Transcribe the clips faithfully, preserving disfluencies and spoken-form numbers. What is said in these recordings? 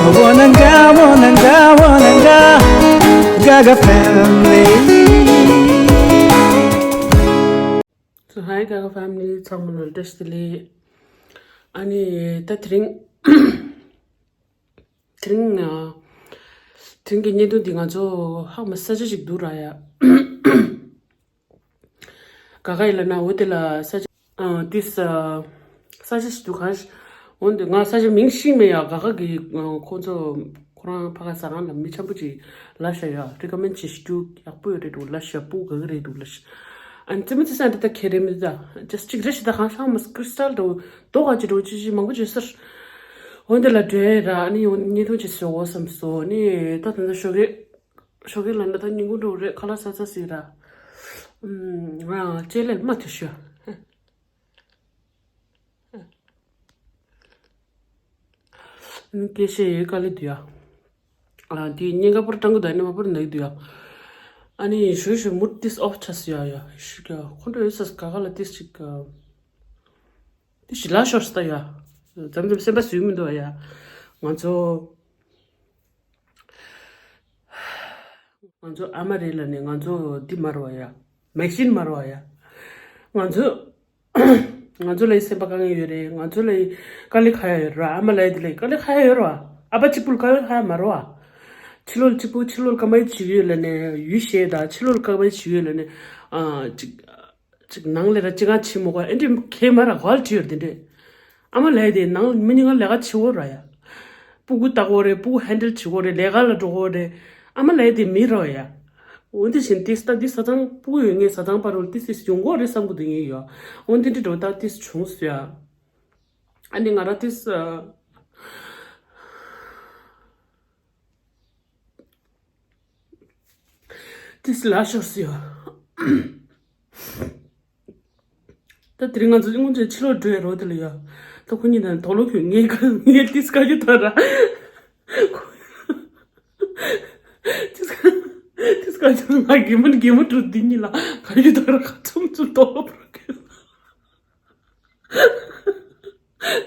Wananga, wananga, wananga, Gaga family. So, hi, Gaga family. ཚང་མ་ལ་བཀྲ་ཤིས་བདེ་ལེགས། ཨ་ནི་ད་དེ་རིང་དེ་རིང་ཨ། དེ་རིང་གི་བརྙན་ཐུང་འདི་ང་ཚོ་ཧ་མ་ས་ཆ་ཞིག་འདུག་ར་ཡ། ག་ག་ཡིན་ལབ་ན། འོ་དེ་ལ་ས་ཆ་ཨ་ཏིས་ཨ་ས་ཆ་ཞིག་འདུག་ག་འོ་འདི་ང་ས་ཆ་མིང་ཤེས་མེད་ཡ། ག་ག་གི་ཨ་ཁོང་ཚོ་ཁོ་རང་ཕ་ག་ཟ་ཁང་ལ་མི་འཆམ་པོ་ཅིག་ལབ་ཤག་ཡ། རི་ཀ་མེན་ཅིག་ཞུ་ཡག་པོ་ཡོད་རེད་འདུག་ལབ་ཤག་པུ་ག་གི་རེད་འདུག་ལབ་ཤག་ཨ་ནི་ཙི་མི་ཙི་ས་འདི་ད་ཁེ་རེ་མི་ད་ཇས་ཅིག་རེ་ཞིག་ད་གང་ཤང་མ་ཀྲི་སི་ཊལ་འདྲ་བོ་རྡོ་ག་ཅིག་འདྲ་བོ་ཅི་ཅི་མང་པོ་ཅིག་ཟེར། འོ་འདི་ལ་འགྲོ་ཡ་ར། ཨ་ནི་ཡང་བརྙན་ཐུང་ཅིག་བཟོ་དགོས་བསམ་སོང་། ཨ་ནི་ད་ད་ད་ཞོགས་ཀས་ཞོགས་ཀས་ལ་འདྲ་ད་ཉིན་གུང་འགྲོ་རེད། ཁ་ལག་ཟ་ཚ་ཟིག་ར། ཨུམ་ང་ལྕེ་ལེར་མ་ཐུ་ཤོ། སྐད་བཤད་ཡོད་དཀའ་ལས་འདུག་ཡ། ཨ་འདི་སྙིང་ག་པར་སྤྲང་གི་ད་ནི་མ་པར་ནག་འདུག་ཡ། ཨ་ནི་ཞུ་ཞུ་མུ་ཏིས་ཨོཕ་ཆ་སི་ཡ་ཡ་ཞུ་ག་ཁོ་འགྲོ་ཡོད་ས་ག་ག་ལ་ཏིས་ཅིག་ཏིས་ཅིག་ལ་ཤོར་སི་ད་ཡ། མཚམས་མཚམས་སེམས་པ་བཟོད་མི་འདུག་ཡ། ང་ཚོ་ང་ཚོ་ཨ་མ་རེད་ལ་ནི་ང་ཚོ་འདི་མ་རེད་བ་ཡ། མེ་ཤིན་མ་རེད་བ་ཡ། ང་ཚོ་ང་ཚོ་ལ་ཡི་སེམས་པ་དཀའ་ངལ་ཡོད་རེད། ང་ཚོ་ལ་ཡི་དཀའ་ལས་ཁག་ཡ་ཡོད་ར། ཨ་མ་ལ་ཡི་དེ་ལ་ཡི་དཀའ་ལས་ཁག་ཡ་ཡོད་ར། ཨ་ཕ་གཅིག་པུ་ལ་དཀའ་ལས་ཁག་ཡ་མ་རེད་བ། ཕྱི་ལོགས་གཅིག་པུ་ཕྱི་ལོགས་ཀ་མ་ཡི་བྱེད་ཡོད་ལ་ནི་ཡུལ་ཤེས་ད་ཕྱི་ལོགས་ཀ་མ་ཡི་བྱེད་ཡོད་ལ་ནི་ཨ་གཅིག་གཅིག་ནང་ལས་ར་གཅིག་གང་བྱེད་མོ་ག་ཨེ་འདྲི་ཁེ་མ་ར་ག་ལ་བྲིས་ཡོད་དེ་འདྲས། ཨ་མ་ལ་ཡི་དེ་ནང་མི་ཉིན་གང་ལས་ཀ་བྱེད་འོ་ར་ཡ། སྤུ་གུ་ལྟ་གོ་རེད། སྤུ་གུ་ཧན་ཌལ་བྱེད་གོ་རེད། ལས་ཀ་ལ་འགྲོ་གོ་རེད། ཨ་མ་ལ་ཡི་དེ་མི་ར་ཡ། འོ་འདི་བཞིན་ཏིས་ད་འདི་ཟ་ཐང་སྤུ་གུ་ཡོད་ངེས་ཟ་ཐང་པ་རུ་ཏིས་ཏིས་ཡོང་གོ་རེད་བསམ་གི་འདུག་ངེས་ཡོད། འོ་འདི་འདྲི་འགྲོ་ད་ཏིས་བྱུང་སོ་ཡ། ཨ་ནི་ང་ར་ཏིས་ཏིས་ལ་ཤོར་སི་ཡ། ད་དེ་རིང་ང་ཚོ་སྔོན་ཆད་ཕྱི་ལོགས་འགྲོ་ཡ་རོ་དེ་ལ་ཡ། ད་ཁོ་གཉིས་དང་དོག་ལོ་ཁྱོད་ངས་ཁ་ངས་ཏིས་ཀ་རྒྱུ་ད་ར། ཏིས་ཀ་ཏིས་ཀ་རྒྱུ་ང་གི་མོ་གི་མོ་འགྲོ་འདི་གཉིས་ལ་ཁ་རྒྱུ་ད་ར་ཁ་ཚུམ་ཚུམ་དོག་ལོ་པོ་ར་ཁྱོད།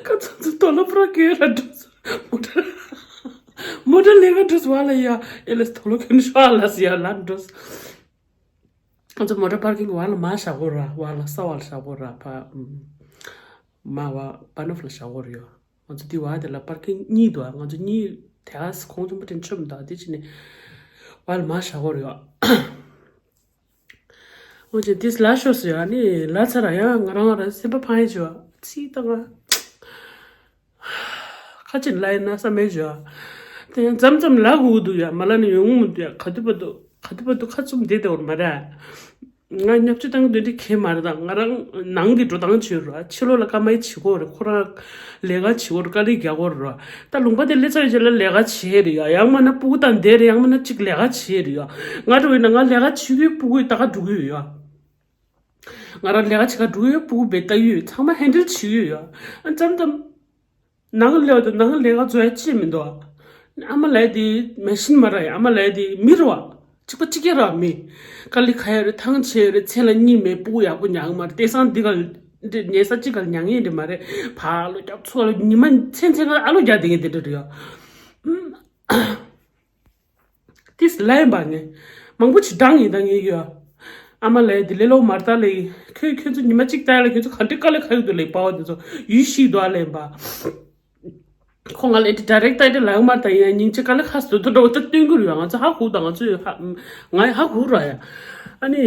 ཁ་ཚུམ་ཚུམ་དོག་ལོ་པོ་ར་ཁྱོད་ར་འགྲོ་ས་མོ་ཊ། མོ་ཊ་ལས་ཀ་འགྲོ་ས་བ་ལ་ཡ། ཨེ་ལས་དོག་ལོ་ཁྱོད་ཤ་ལ་སི་ཡ་ལ་འགྲོ་ས། ང་ཚོ་མོ་ཊ་པར་ཀིང་གི་བར་ལ་མར་བཞག་གོ་ར། བར་ལ་ས་བར་བཞག་གོ་ར། ཕ་མ་བ་པ་ནོ་ཕ་ལ་བཞག་གོ་ར་ཡོད། ང་ཚོ་དེ་བར་དེ་ལ་པར་ཀིང་གཉིས་འདུག་ང་ཚོ་གཉིས་དེ་ག་ཁོང་ཚོ་མ་དྲན་ཆོམ་འདུག་དེ་ཕྱི་ནས་བར་ལ་མར་བཞག་གོ་ར་ཡོད། འོ་ཅེ་དེས་ལ་ཤོར་སོ་ཡ། ནི་ལ་ཚ་ར་ཡ་ང་རང་ར་སེམས་པ་ཕངས་ཡ་བྱོས་ཚིག་ད་ང་། ཁ་ཅིག་ལ་ཡིན་ན་བསམ་མེད་བྱོས། དེ་ཡང་མཚམས་མཚམས་ལ་གུ་འདུག་ཡ། མ་ལ་ནི་ཡོང་མི་འདུག་ཡ། ག་དུས་བར་དུ་ག་དུས་བར་དུ་ཁ་བཙུམ་བསྡད་དེ་འོར་མ་ར། ང་བརྙས་བཅོས་བཏང་གི་འདུག་འདི་ཁེ་མ་རེད། ད་ང་རང་ནང་གི་འགྲོ་སྟངས་བྱོས་ར། ཕྱི་ལོགས་ལ་ཀ་མའི་བྱེད་དགོས་རེད། ཁོ་རང་ལས་ཀ་བྱེད་དགོས་རེད། དཀའ་ལས་རྒྱག་དགོས་རེད། ད་ལུང་པ་དེ་སླེབས་ཚར་རྗེས་ལ་ལས་ཀ་བྱེད་རེད་ཡ། ཡང་མིན་ན་སྤུ་གུ་དང་བསྡད་རེད། ཡང་མིན་ན་གཅིག་ལས་ཀ་བྱེད་རེད་ཡ། ང་འགྲོ་ཡིན་ན་ང་ལས་ཀ་བྱེད་ཀྱི་ཡོད། སྤུ་གུ་ཡི་ལྟ་ག་འགྲོ་གི་ཡོད་ཡ། ང་རང་ལས་ཀ་བྱེད་ག་འགྲོ་གི་ཡོད། སྤུ་གུ་བེ་ལྟ་གི་ཡོད། ཚང་མ་ཧན་ཌལ་བྱེད་ཀྱི་ཡོད་ཡ། ཨ་མཚམས་མཚམས་ནང་ལས་པ་དང་ནང་ལས་ཀ་བཟོ་ཡ་ཅི་མི་འདུག་ཨ་མ་ལས་དེ་མེ་ཤིན་མ་ར་ཡ། ཨ་མ་ལས་དེ་མི་ར་བ། གཅིག་པ་གཅིག་རྐྱང་ར་མི། དཀའ་ལས་ཁག་ཡོད་རེད། ཐང་ཆད་ཡོད་རེད། མཚན་ལ་གཉིད་མེད། སྤུ་གུ་ཡག་པོ་མྱངས་མ་རེད། དེང་སང་འདི་ག་ཉལ་ས་གཅིག་ག་མྱང་ཡིན་རེད་མ་རེད། ཕ་ཨ་ལོ་རྒྱབ་ཚུར་ཨ་ལོ་ཉི་མ་མཚན་མཚན་ག་ཨ་ལོ་རྒྱག་བསྡད་མཁན་དེ་འདྲ་རེད་ཡ། ཏིས་ལ་ཡིན་པ་ངས། མང་པོ་ཅིག་བཏང་ཡིན་བཏང་ཡིན་ཡོད། ཨ་མ་ལས་དེ་ལས་ལོ་མར་ལྟ་ལས་ཁྱོད་ཁྱོད་ཚོ་ཉི་མ་གཅིག་ལྟ་ལ་ཁྱོད་ཚོ་ག་འདྲ་དཀའ་ལས་ཁག་གི་འདུག་ལས་པའོ་དེ་ཚོ་ཡུལ་ཤིག་འདུག་ཨ་ལས་པ། ཁོ་ང་ལས་དེ་ཌའི་རེག་ཊར་དེ་ལ་ཡོང་མར་ལྟ་ཡིན་ཡ། སྙིང་རྗེ་དཀའ་ལས་ཁག་སོ་དོ་འདྲ་བོ་ད་སྟོན་གི་རུ་ཡ། ང་ཚོ་ཧ་གོ་ད་ང་ཚོ་ཧ་ང་ཡི་ཧ་གོ་ར་ཡ། ཨ་ནི་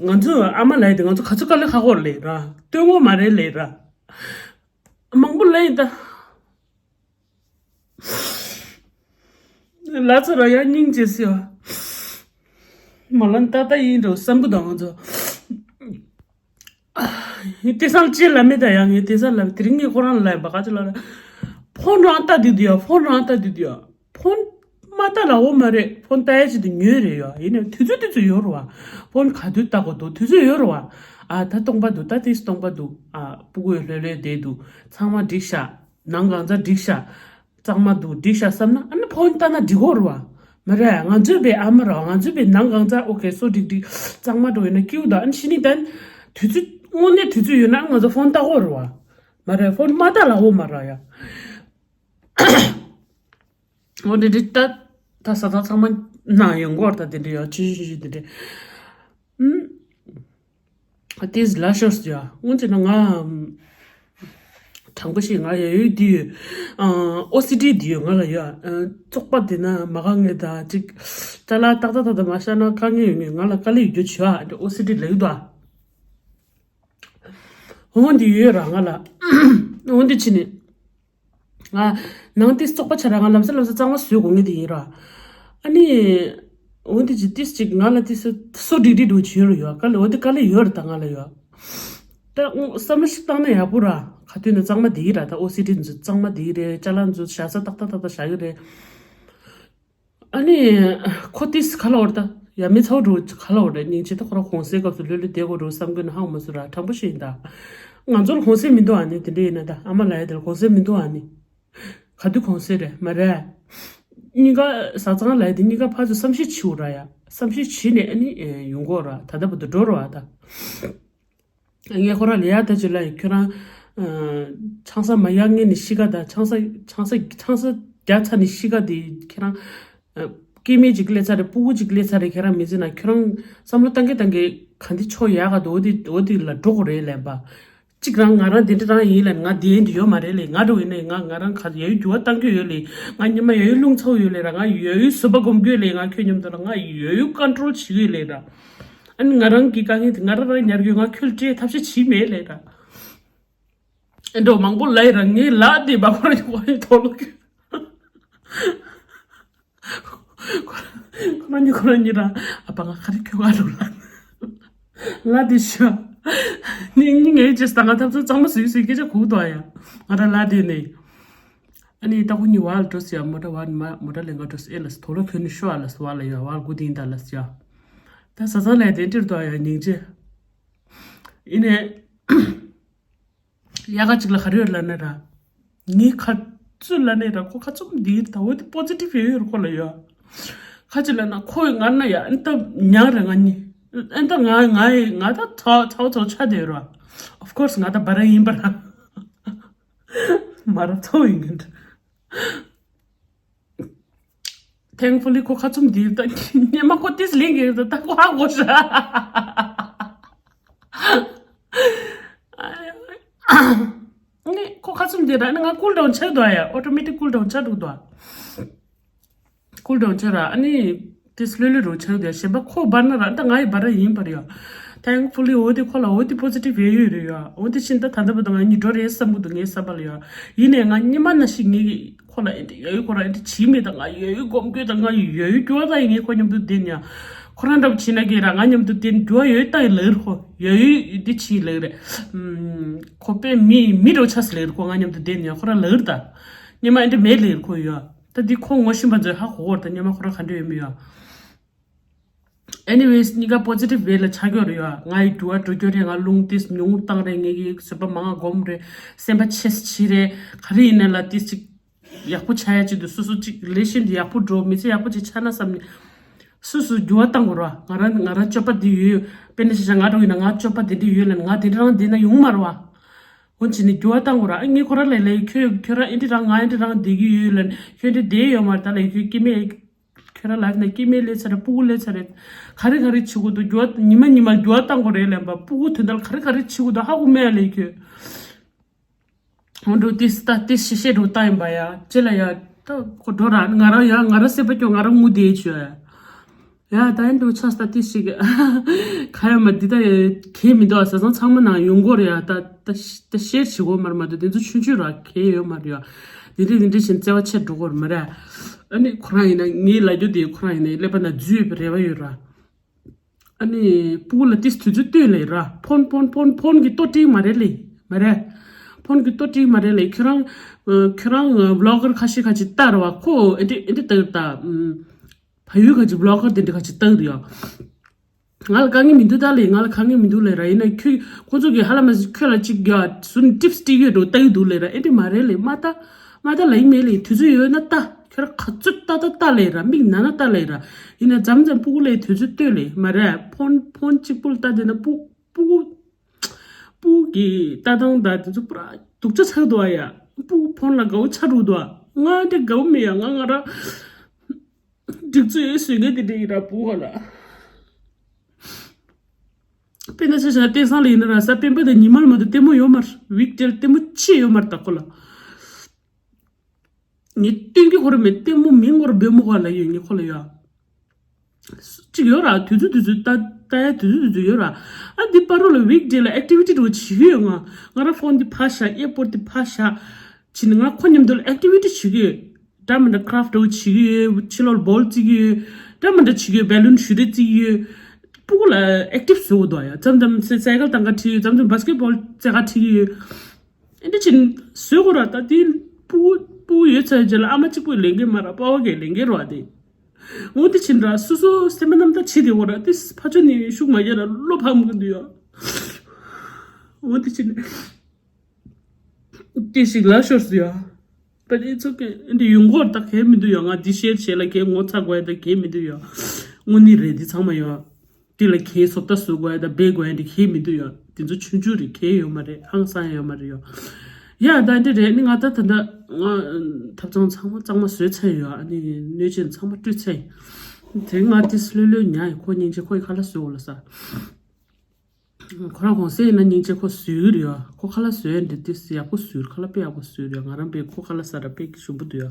ང་ཚོ་ཨ་མ་ལས་དེ་ང་ཚོ་ག་ཚོད་དཀའ་ལས་ཁག་གོ་ལས་ར་སྟོན་གོ་མ་རེད་ལས་ར། མང་པོ་ལས་ཡིན་ད། ལ་ཚ་ར་ཡ་སྙིང་རྗེ་སི་ཡ། མ་ལ་ཏ་ཏ་ཡིན་འགྲོ་བསམ་གི་འདུག་ང་ཚོ། དེ་སང་ཅི་ལ་མེད་ད་ཡ། ངས་དེ་སང་ལ་དེ་རིང་ངས་ཁོ་རང་ལ་ཡ་བ་ག་ཅི་ལ་ར། ཕོན་རང་ལྟ་དུས་དུ་ཡ། ཕོན་རང་ལྟ་དུས་དུ་ཡ། ཕོན་མ་ལྟ་ལ་འོ་མ་རེད། ཕོན་ལྟ་ཡ་ཅི་དུ་ཉོས་རེད་ཡ། ཡིན་ནའི་དུས་ཚོད་དུས་ཚོད་ཡོད་རེད་བ། ཕོན་ག་དུས་ལྟ་དགོས་འདུག་དུས་ཚོད་ཡོད་རེད་བ། ཨ་ད་སྟོང་པ་འདུག་ད་དེ་སྟོང་པ་འདུག་ཨ་སྤུ་གུ་ལྷོད་ལྷོད་བསྡད་འདུག་ཚང་མ་འགྲིག་ཤག་ནང་གང་ཚ་འགྲིག་ཤག་གཙང་མ་འདུག་འགྲིག་ཤག་བསམ་ན་ཨ་ནི་ཕོན་ལྟ་ན་འགྲིག་གོ་རེད་བ། མ་རེད། ང་ཚོའི་བའི་ཨ་མ་ར་བ། ང་ཚོའི་བའི་ནང་གང་ཚ་ཨོ་ཁེ་སོ་འགྲིག་འགྲིག་གཙང་མ་འགྲོ་ཡོད་ན་སྐྱིའུ་ད་ཨ་ནི་ཕྱི་ནི་ད་དུས་ཚོད་དངོས་གནས་དུས་ཚོད་ཡོད་ན་ང་ཚོ་ཕོན་ལྟ་གོ་རེད་བ། མ་རེད། ཕོན་མ་ལྟ་ལ་འོ་མ་ར་ཡ། འོ་དེ་འདྲ་ད་ད་ས་ཐག་ཚང་མ་ན་ཡོང་གོ་ར། ད་དེ་འདྲ་ཡོད་ཆུ་ཆུ་ཆུ་དེ་འདྲ། ཨུམ། ཏིས་ལ་ཤོར་སི་ཡ། སྔོན་ཆད་ན་ང་དྲང་པོ་ཞིག་ང་ཡ་ཡོད་དེ་ཡོད། ཨོ་སི་ཌི་དེ་ཡོད་ང་ལ་ཡོད། བཙོག་པ་དེ་ན་མ་དཀའ་ངལ་ད་ཅིག་ཅ་ལག་ཏག་ཏག་ཏག་ཏག་མ་ཤར་ན་དཀའ་ངལ་ཡོད་ངེས། ང་ལ་དཀའ་ལས་ཡོད་རྒྱུ་བྱོས་ཨ། འདི་ཨོ་སི་ཌི་ལ་ཡོད་དོ་ཨ། འོ་འདི་ཡོད་ར་ང་ལ། འོ་འདི་ཕྱིན་ནས། ང་ནང་དེ་བཙོག་པ་ཆ་ར་ང་ལམ་སང་ལམ་སང་གཙང་མ་བཟོས་དགོས་ངེས་དེ་ཡིན་ར། ཨ་ནི། འོ་འདི་ཅི་ཏིས་ཅིག་ང་ལ་ཏིས་སོ་སོ་འགྲིག་འགྲིག་འགྲོ་བྱོས་རུ་ཡོད་དཀའ་ལས། འོ་འདི་དཀའ་ལས་ཡོད་ར་ད་ང་ལ་ཡོད། ད་བསམ་བློ་ཞིག་བཏང་ན་ཡག་པོ་ར། ག་དུས་ན་གཙང་མ་དེ་ཡིན་ར། ད་ཨོ་སི་ཌི་ཚོ་གཙང་མ་དེ་ཡིན་རེད། ཅ་ལག་ཚོ་བཞག་ས་ཏག་ཏག་ཏག་ཏག་བཞག་གི་རེད། ཨ་ནི། ཁོ་ཏིས་ག་ལ་འོར་ད། ཡ་མི་ཚ་བོ་འགྲོ་ག་ལ་འོར་རེད། སྙིང་རྗེ་ད་ཁོ་རང་གུང་སེང་སྐབས་སུ་ལྷོད་ལྷོད་བསྡད་དགོས་འགྲོ་བསམ་གྱི་ན་ཧང་མ་སུ་ར། དྲང་པོ་ཞིག་ཡིན་ད། ང་ཚོར་གུང་སེང་མི་འདུག་ཨ་ནི་དེ་འདྲ་ཡིན་ན་ད་ཨ་མ་ལ་ཡ་དེར་གུང་སེང་མི་འདུག་ཨ་ནི། ག་དུས་གུང་སེང་རེད་མ་རེད། གཉིས་ཀ་བཟའ་ཚང་ལ་ཡ་དེ་གཉིས་ཀ་ཕར་ཚུར་བསམ་ཤེས་བྱེད་འོ་ར་ཡ། བསམ་ཤེས་བྱེད་ནས་ཨ་ནི་ཡོང་གོ་ར། ད་ལྟ་བར་དུ་འགྲོ་རོ་ཨ་ད། ངས་ཁོ་རང་ལ་ཡ་ད་ཅི་ལ་ཡ་ཁྱོད་རང་། ཆང་ས་མ་ཡག་ངེས་ནས་ཤི་ཀ་ད། ཆང་ས་ཆང་ས་ཆང་ས་རྒྱག་ཚར་ནས་ཤི་ཀ་དེ་ཁྱེད་རང་། སྐྱེ་དམན་ཅིག་སླེབས་ཚར་རེད། སྤུ་གུ་ཅིག་སླེབས་ཚར་རེད། ཁྱེད་རང་མི་ཚེ་ན་ཁྱོད་རང་བསམ་བློ་བཏང་གི་བཏང་གི་ག་འདི་ཕྱོགས་ཡག་ག་འདུག་འོ་འདི་འོ་འདི་ལ་འགྲོ་དགོས་རེད་ལན་པ། གཅིག་རང་ང་རང་འདི་འདྲ་རང་ཡིན་ལན་ང་འདི་འདི་ཡོད་མ་རེད་ལས། ང་འགྲོ་ཡིན་ནས་ང་ང་རང་ག་ཡ་ཡུལ་འགྱུར་བ་བཏང་རྒྱུ་ཡོད་ལས། ང་ཉི་མ་ཡ་ཡུལ་རླུང་ཚ་བོ་ཡོད་ལས་ར། ང་ཡ་ཡུལ་བཟོད་པ་སྒོམ་རྒྱུ་ཡོད་ལས། ང་ཁྱོད་མཉམ་དུ་ལ་ང་ཡ་ཡུལ་ཀོན་ཊོལ་བྱེད་ཀྱི་ཡོད་ལས་ར། ཨ་ནི་ང་རང་གི་དཀའ་ངལ་དེ་ང་རང་རང་ཉར་རྒྱུ་ང་ཁྱོད་སྤྲད་ཐབས་ཤེས་བྱེད་མེད་ལས་ར། ཨེ་འགྲོ་མང་པོ་ལ་ཡི་ར་ངའི་ལ་དེ་བ་ཁོ་རང་གི་དོ་ལོ་གི་ཁོ་རང་ཉིད་ཁོ་རང་ཉིད་ར། ཨ་ཕ་ང་ག་རེ་ཁྱོད་ག་རུ་ལ་ལ་དེ་ཤ་ནི་ནི་ངའི་རྗེས་ད་ང་ཐབས་ཚུལ་གཙང་མ་སུས་སུས་སྐད་ཆ་གུག་ཏོ་ཡ། ང་ར་ལ་དེ་ནས་ཨ་ནི་ད་ཁོ་གཉིས་བར་ལ་འགྲོ་ཟེར་ཡ། མོ་ཊ་བར་མ་མོ་ཊ་ལས་ང་འགྲོ་ཟེར་ཨེ་ལ་དོ་ལོ་ཁྱོད་ནི་ཤོ་ཨ་ལ་ཟེར་བ་ལ་ཡ་བར་གུ་དིན་ད་ལ་ཟེར་ཡ། ད་ཟ་ཟ་ལས་དེ་འདྲིར་ཏོ་ཡ་སྙིང་རྗེ། ཡིན་ནས། ཡ་ག་ཅིག་ལ་ག་རེ་ཡོད་ལ་ནི་ར། ངའི་ཁ་རྩོད་ལ་ནི་ར་ཁོ་ཁ་ཚུམ་འདིར་ད་འོ་དེ་པོ་ཛི་ཊིབ་ཡོད་ཡོད་ཁོ་ལ་ཡོད། ཁ་ཅིག་ལ་ན་ཁོ་ཡི་ང་ན་ཡ་ཨན་ད་ཉག་རེ་ང་གཉིས། ཨན་ད་ང་ང་ཡི་ང་ད་ཚ་ཚ་ཚ་ཆ་དེ་ར། Of course ང་ད་བ་ར་ཡིན་པ་ར། མ་ར་ཚ་ཡིན་གི་འདྲ། Thankfully ཁོ་ཁ་ཚུམ་འདིར་ད་ཉི་མ་ཁོ་ཏིས་ལིང་གི་ད་ད་ཁོ་ཧ་གོ་ཤ། ནི་ཁོ་ཁ་ཚུམ་འདིར་ཨ་ནི་ང་ཀུལ་ཌའུན་ཆགས་འདུག་ཡ། ཨོ་ཊོ་མེ་ཊིག་ཀུལ་ཌའུན་ཆགས་འདུག་འདུག་ཀུལ་ཌའུན་ཆགས་ར་ཨ་ནི་ཏིས་ལྷོད་ལྷོད་རུ་ཆགས་འདུག་གཞན་པ་ཁོ་བར་ན་ར་ད་ང་ཡི་བར་ཡིན་པར་ཡ། Thankfully འོ་དེ་ཁོ་ལ་འོ་དེ་པོ་ཛི་ཊིབ་ཡོད་ཡོད་རེད་ཡ། འོ་དེ་ཕྱིན་ད་ད་ལྟ་བར་དུ་ང་གཉིས་འགྲོ་རེད་བསམ་གི་འདུག་ངའི་བསམ་པ་ལ་ཡ། ཡིན་ནས་ང་སྙེ་མ་ན་ཞིག་ངེད་ཀྱི་ཁོ་ལ་ཨེ་འདྲ་ཡ་ཡུལ་ཁོ་ར་ཨེ་འདྲ་བྱིས་མེད་ད། ང་ཡ་ཡུལ་སྒོམ་དགོས་ད། ང་ཡ་ཡུལ་འགྱུར་བ་ད་ཡིན་ངེད་ཁོ་མཉམ་དུ་བསྡད་ཉ། ཁོ་རང་འདྲ་བོ་བྱིས་ན་གི་ར་ང་མཉམ་དུ་བསྡད་འགྱུར་བ་ཡོད་ད་ཡི་ལེར་ཁོ་ཡ་ཡུལ་འདི་བྱིས་ལེར་རེད། ཁོ་པས་མི་མི་འགྲོ་ཆ་སི་ལེར་ཁོ་ང་མཉམ་དུ་བསྡད་ཉ་ཁོ་ར་ལེར་ད། སྙེ་མ་ཨེ་འདྲ་མེད་ལེར་ཁོ་ཡ། ད་འདི་ཁོ་ངོ་ཤེས་པ་ཚོས་ཧ་གོ་གོ་ར་ད་སྙེ་མ་ཁོ་ར་ག་འདྲ་ཡོད་མི་ཡ། Anyways གཉིས་ཀ་པོ་ཛི་ཊིབ་ཝེ་ལ་ཆགས་ཀྱི་ཡོད་རེད་ཡ། ང་ཡི་འགྱུར་བ་འགྲོ་རྒྱུ་རེད། ང་རླུང་ཏིས་ཉུང་བཏང་རེད། ངེད་ཀྱི་བཟོད་པ་མང་བ་སྒོམ་རེད། སེམས་པ་ཆེ་སི་བྱེད་རེད། ག་རེ་ཡིན་ན་ལ་ཏིས་ཅིག་ཡག་པོ་ཆགས་ཡ་ཆེད་དུ་སོ་སོ་ཅིག་རི་ལེ་ཤན་འདི་ཡག་པོ་འགྲོ་མི་ཚེ་ཡག་པོ་ཅིག་ཆགས་ན་བསམ་ནས་སོ་སོ་འགྱུར་བ་བཏང་དགོས་ར། ང་རང་ང་རང་སྤྱོད་པ་འདི་ཡོད་ཡོད་དཔེར་ན་ཆ་བཞག་ང་རང་ཡིན་ན་ང་སྤྱོད་པ་འདི་འདྲ་ཡོད་ལ་ང་དེ་འདྲ་རང་འདི་ན་ཡོང་མ་རེད་བ། འོ་ཅི་ནི་འགྱུར་བ་བཏང་དགོས་ར། ཨ་ངས་ཁོ་ར་ལས་ལས་ཁྱོད་ཁྱོད་ར་ཨེ་འདྲ་རང་ང་ཨེ་འདྲ་རང་བསྡད་ཀྱི་ཡོད་ལ་ཁྱོད་འདྲ་བསྡད་ཡོད་མ་རེད་ད་ལས་ཁྱོད་སྐྱེ་མེད། ཁྱོད་རང་ལབ་ན་སྐྱེ་དམན་སླེབས་ཚར་རེད། སྤུ་གུ་སླེབས་ཚར་རེད། ག་རེ་ག་རེ་བྱེད་དགོས་འདུག་འགྱུར་བ་ཉི་མ་ཉི་མ་འགྱུར་བ་བཏང་དགོས་རེད་ལབ་པ། སྤུ་གུ་དོན་དག་ག་རེ་ག་རེ་བྱེད་དགོས་འདུག་ཧ་གོ་མེད་ལས་ཁྱོད། འོ་འགྲོ་ཏིས་ད་ཏིས་ཤེས་ཤེས་འགྲོ་ལྟ་ཡིན་པ་ཡ། ཅི་ལ་ཡ། ད་ཁོ་འགྲོ་ར་ང་རང་ཡ་ང་རང་སེམས་པ་སྐྱོ་ང་རང་ངུ་བསྡད་བྱོས་ཡ། ཡ་ད་ཡིན་འགྲོ་ཆ་ས་ཏིས་ཤིག་ག་ཡ་མ་འདི་ད་ཡ་གལ་མི་འདུག་ས་ཚང་ཚང་མ་ནང་ཡོང་གོ་རེད་ཡ། ད་ད་ད་ཤེར་བྱེད་གོ་མར་མ་འདུག་དེ་ཚོ་ཆུང་ཆུང་ར་གལ་ཡོད་མ་རེད་ཡ། འདི་འདྲ་འདི་འདྲ་བཞིན་བརྩེ་བ་ཆེར་འགྲོ་གོ་ར་མ་རེད། ཨ་ནི་ཁོ་རང་ཡིན་ན་ངའི་ལ་རྒྱུ་དེ་ཁོ་རང་ཡིན་ན་ཀླད་པ་ན་རྫུས་ཡོད་པའི་རེ་བ་ཡོད་ར། ཨ་ནི་སྤུ་གུ་ལ་ཏིས་དུས་ཚོད་སྟོན་ལེ་ར། ཕོན་ཕོན་ཕོན་ཕོན་གྱི་ལྟོ་སྤྲིང་མ་རེད་ལེ། མ་རེད། ཕོན་གྱི་ལྟོ་སྤྲིང་མ་རེད་ལེ། ཁྱོད་རང་ཁྱོད་རང་བི་ལོག་གར་ཁ་ཤས་ཁ་ཅིག་ལྟ་ར་བ་ཁོ་ཨེ་འདྲ་ཨེ་འདྲ་ལྟ་གི་ད། ཕ་ཡུལ་ཁ་ཅིག་བི་ལོག་གར་དེ་འདྲ་ཁ་ཅིག་ལྟ་གི་རེད་ཡ། ང་ལ་དཀའ་ངལ་མི་འདུག་ད་ལེ། ང་ལ་དཀའ་ངལ་མི་འདུག་ལེ་ར། ཡིན་ན་ཁྱོད་ཁོ་ཚོ་གི་ཧ་ལ་མ་ཟི་ཁྱོད་ལ་ཅིག་ཡ་སུན་ཊིབ་སི་སྟེ་ཡོད་འགྲོ་ལྟ་གི་འདུག་ལེ་ར། ཨེ་འདྲ་མ་རེད་ལེ། མ་ལྟ་མ་ལྟ་ལ་ཡིན་མེད་ལེ། དུས་ཚོད་ཡོད་ན་ལྟ། ཁྱོད་ར་ག་ཚོད་ལྟ་ལྟ་ལྟ་ལེ་ར། མིག་ན་ན་ལྟ་ལེ་ར། ཡིན་ན་མཚམས་མཚམས་སྤུ་གུ་ལ་དུས་ཚོད་ལྟོས་ལེ། མ་རེད། ཕོན་ཕོན་གཅིག་པུ་ལ་ལྟ་དེ་ན་སྤུ་སྤུ་གུ་སྤུ་གུ་གི་ལྟ་སྟངས་དང་དེ་ཚོ་པུ་ར་སྡུག་ཅག་ཆགས་འདུག་ཨ་ཡ། སྤུ་གུ་ཕོན་ལ་དགའ་བོ་ཆགས་འགྲོ་འདུག་ཨ། ང་འདི་དགའ་བོ་མེད་ཡ། ང་ང་ར་སྒྲིག་ཚུལ་ཡོད་བཟོས་མཁན་དེ་འདྲ་ཡིན་ར། བུ་ཧ་ལ། དཔེར་ན་ཆ་བཞག་ན་བསྟན་སྲང་ལ་ཡིན་ན་ར། གཟའ་སྤེན་པ་དང་ཉི་མ་ལ་མ་གཏོགས་ལྟད་མོ་ཡོད་མ་རེད། ཝིག་ཌེ་ལ་ལྟད་མོ་ཅི་ཡོད་མ་རེད། ད་ཁོ་ལ་ངས་སྟོན་གྱི་ཁོ་ར་མེད། ལྟད་མོ་མིང་ཁོ་ར་འབོད་མོ་ག་ལ་ཡོད། ངས་ཁོ་ལ་ཡོད། གཅིག་ཡོད་ར། དུས་ཚོད་དུས་ཚོད་ལྟ་ལྟ་ཡ་དུས་ཚོད་དུས་ཚོད་ཡོད་ར། ཨ་འདི་པར་རོ་ལ་ཝིག་ཌེ་ལ་ཨེག་ཊི་ཝི་ཊི་འགྲོ་བྱེད་ཀྱི་ཡོད། ང་ང་ར་ཕོན་འདི་ཕར་བཞག་ཨེར་པོར་ཊི་འདི་ཕར་བཞག་ཕྱིན་ནས་ང་ཁོ་མཉམ་དུ་ལ་ཨེག་ཊི་ཝི་ཊི་བྱེད་ཀྱི་ཡོད། འདྲ་མི་འདྲ་ཀ་རཕ་ཊི་འདྲ་བོ་བྱེད་ཀྱི་ཡོད། ཕྱི་ལོགས་ལ་བོལ་རྩེད་ཀྱི་ཡོད། འདྲ་མི་འདྲ་བྱེད་ཀྱི་ཡོད། བེ་ལུན་གཞུ་རེས་རྩེད་ཀྱི་ཡོད། སྤུ་གུ་ལ་ཨེག་ཊིབ་བཟོ་དགོས་འདུག་ཡ། མཚམས་མཚམས་སའི་ཀལ་བཏང་ག་ཁྲིད་ཡོད། མཚམས་མཚམས་བྷ་སི་ཀེ་ཊི་བྷོལ་རྩེད་ག་ཁྲིད་ཀྱི་ཡོད། ཨེ་འདྲ་བྱས་ནས་བཟོ་དགོས་ར། ད་དེ་སྤུ་གུ་སྤུ་གུ་ཡོད་ཚར་རྗེས་ལ་ཨ་མ་གཅིག་པུས་ལས་འགན་མ་ར། པ་ཕ་གིས་ལས་འགན་ར་བ་དེ། འོ་དེ་བྱས་ནས་ར་སོ་སོ་སེམས་པ་རྣམ་དག་བྱེད་བསྡད་དགོས་ར། དེ་ཕར་ཕྱོགས་ནས་ཤུགས་མ་རྒྱག་ར་བློ་ཕམ་གི་འདུག་ཡ། འོ་དེ་བྱས་ནས། དེ་ཞིག་ལ་ཤོར་སོང་ཡ། But it's okay. འདི་ཡོང་སྐོར་ད་གལ་མི་འདུག་ཡ། ང་འདི་ཤེར་བྱེད་ལ་གལ་ངོ་ཚ་དགོས་ཡ་ད་གལ་མི་འདུག་ཡ། དངོས་གནས་རེད། འདི་ཚང་མ་ཡ། འདི་ལ་གལ་བཟོ་ལྟ་བཟོ་དགོས་ཡ་ད་འབད་དགོས་ཡ་འདི་གལ་མི་འདུག་ཡ། འདི་ཚོ་ཆུང་ཆུང་རེད། གལ་ཡོད་མ་རེད། ཧང་སང་ཡོད་མ་རེད་ཡ། ཡ་ད་འདི་རེད། ནི་ང་ད་ད་ད་ང་ཐབ་ཚང་ཚང་མ་གཙང་མ་བཟོས་ཚར་ཡོད་ཡ། ནི་སྣོད་ཆས་ཚང་མ་བཀྲུས་ཚར་ཡིན། དེ་ང་ཏིས་ལྷོད་ལྷོད་ཉལ་ཡིན། ཁོ་སྙིང་རྗེ། ཁོ་ཡི་ཁ་ལག་བཟོས་འོ་ལ་ས། ཁོ་རང་གོང་སེ་ཡིན་ན་སྙིང་རྗེ། ཁོ་བཟོས་རེད་ཡ། ཁོ་ཁ་ལག་བཟོས་འདི་ཏིས་ཡག་པོ་བཟོས། ཁ་ལག་དཔེ་ཡག་པོ་བཟོས་རེད་ཡ། ང་རང་པས་ཁོ་ཁ་ལག་ཟ་ར་དཔེ་ཞིམ་པོ་འདུག་ཡ།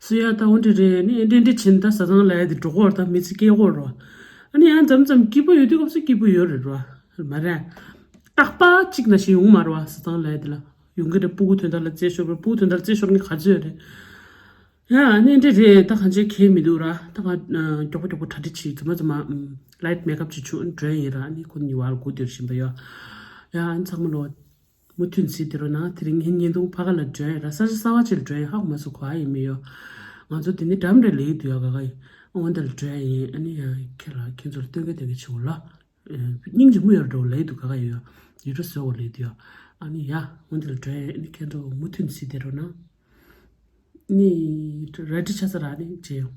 སུ་ཡ་ད་འོ་འདྲ་རེད། ནི་ཨེ་འདྲ་འདྲ་བྱིན་ད་ཟ་ཚང་ལ་ཡ་དེ་འགྲོ་གོ་ར། ད་མི་ཚེ་སྐྱེལ་གོ་ར། ཨ་ནི་ཡང་མཚམས་མཚམས་སྐྱིད་པོ་ཡོད་དུས་སྐབས་སུ་སྐྱིད་པོ་ཡོད་རེད་ར། མ་རེད། རྟག་པ་གཅིག་ནང་བཞིན་ཡོང་མ་རེད་བ། ཟ་ཚང་ལ་ཡ་དེ་ལ་ཡོང་གི་རེད། སྤུ་གུ་དོན་དག་ལ་རྩེད་ཤོར་བ། སྤུ་གུ་དོན་དག་ལ་རྩེད་ཤོར་མཁན་ག་ཚོད་རེད། ཡ་ཨ་ནི་འདྲ་རེད། ད་གང་ཅི་གལ་མི་འདུག་ར། ད་ང་མགྱོགས་པོ་མགྱོགས་པོ་གྲ་སྒྲིག་བྱེད། ཙམ་མ་ཙམ་མ་ལའིཊ་མེག་ཨབ་བྱེད་ཆུ་འགྲོ་ཡིན་ར། ཨ་ནི་ཁོ་གཉིས་བར་སྒུག་སྡོད་བཞིན་པ་ཡོད། ཡ་ཨ་ནི་ཚང་མ་ལོ་མུ་མཐུད་གཟིགས་དེ་རོ་ན། དེ་རིང་ངའི་བརྙན་ཐུང་ཕ་ག་ལ་འགྲོ་ཡིན་ར། ས་ཆ་གསར་བ་ཅིག་ལ་འགྲོ་ཡིན། ཧ་གོ་མ་སོང་ག་ཡིན་མི་ཡོད། ང་ཚོ་དེ་ནི་འགྲམ་རེ་ལས་འདུག་ཡ། ག་ག་ཡིན། འོ་འདི་ལ་འགྲོ་ཡ་ཡིན། ཨ་ནི་ཡ་ཁྱེད་ལ་ཁྱེད་ཚོར་སྟོན་གི་སྟོན་གི་བྱེད་འོ་ལ། སྙིང་རྗེ་མོ་ཡོད་འགྲོ་ལས་འདུག་ག་ག་ཡོད། ཡིད་རོ་བཟོ་འོ་ལས་འདུག་ཡ། ཨ་ནི་ཡ་འོ་འདི་ལ་འགྲོ་ཡ་ཡིན། ཨ་ནི་ཁྱེད་ཚོ་མུ་མཐུད་གཟིགས་དེ་རོ་ན། ནི་རལ་གྲི་ཆ་ས་ར་ནི་བྱེད་ཡོང་།